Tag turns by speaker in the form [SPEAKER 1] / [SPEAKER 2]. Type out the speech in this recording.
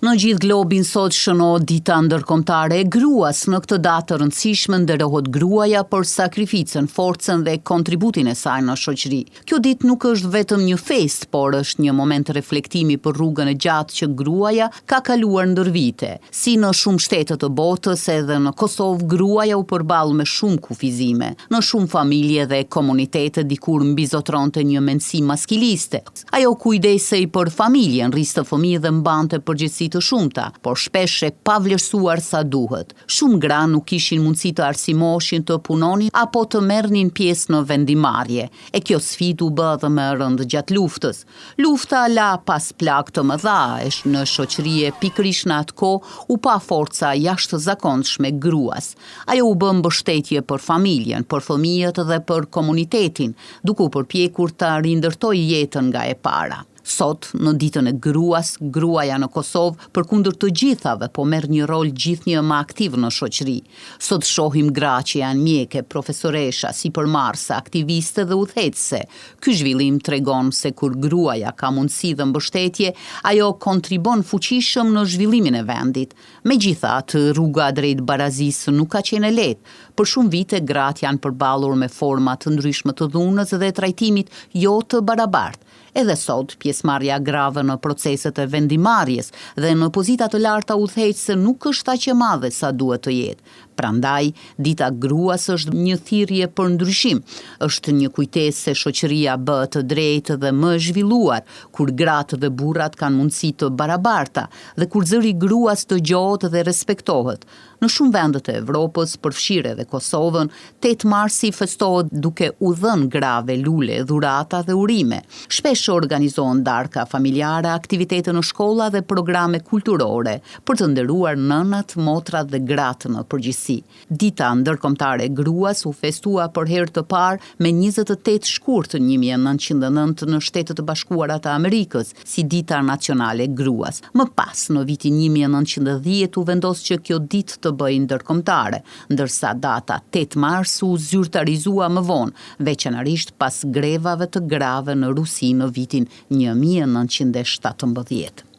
[SPEAKER 1] Në gjithë globin sot shënohet Dita Ndërkombëtare e Gruas. Në këtë datë të rëndësishme nderohet gruaja për sakrificën, forcën dhe kontributin e saj në shoqëri. Kjo ditë nuk është vetëm një festë, por është një moment reflektimi për rrugën e gjatë që gruaja ka kaluar ndër vite. Si në shumë shtete të botës, edhe në Kosovë gruaja u përball me shumë kufizime. Në shumë familje dhe komunitete dikur mbizotëronte një mendësi maskiliste. Ajo kujdesej për familjen, rriste fëmijë dhe mbante përgjegjësi të shumta, por shpesh e pavlerësuar sa duhet. Shumë gra nuk kishin mundësi të arsimoheshin, të punonin apo të merrnin pjesë në vendimmarrje. E kjo sfidë u bë edhe më e rëndë gjatë luftës. Lufta la pas plagë të mëdha e në shoqëri e pikërisht në atë kohë u pa forca e jashtëzakonshme e gruas. Ajo u bë mbështetje për familjen, për fëmijët dhe për komunitetin, duke u përpjekur ta rindërtojë jetën nga e para. Sot, në Ditën e Gruas, gruaja në Kosovë, përkundër të gjithave, po merr një rol gjithnjë më aktiv në shoqëri. Sot shohim gra që janë mjeke, profesoresha, sipërmarrëse, aktiviste dhe udhëheqëse. Ky zhvillim tregon se kur gruaja ka mundësi dhe mbështetje, ajo kontribon fuqishëm në zhvillimin e vendit. Megjithatë, rruga drejt barazisë nuk ka qenë e lehtë. Për shumë vite, gratë janë përballur me forma të ndryshme të dhunës dhe trajtimit jo të barabartë. Edhe sot, pjesëmarrja e grave në proceset e vendimmarrjes dhe në pozita të larta udhëheqëse nuk është aq e madhe sa duhet të jetë. Prandaj, Dita e Gruas është një thirrje për ndryshim, është një kujtesë se shoqëria bëhet e drejtë dhe më e zhvilluar, kur gratë dhe burrat kanë mundësi të barabarta dhe kur zëri i gruas dëgjohet dhe respektohet. Në shumë vende të Evropës, përfshirë edhe Kosovën, 8 marsi festohet duke u dhënë grave lule, dhurata dhe urime. Shpesh organizohen darka familjare, aktivitete në shkolla dhe programe kulturore, për të nderuar nënat, motrat dhe gratë në përgjithësi. Dita Ndërkombëtare e Gruas u festua për herë të parë me 28 shkurt 1909 në Shtetet e Bashkuara të Amerikës, si Dita Nacionale e Gruas. Më pas, në vitin 1910 u vendos që kjo ditë të bëhej ndërkombëtare, ndërsa data 8 mars u zyrtarizua më vonë, veçanërisht pas grevave të grave në Rusi në vitin 1917.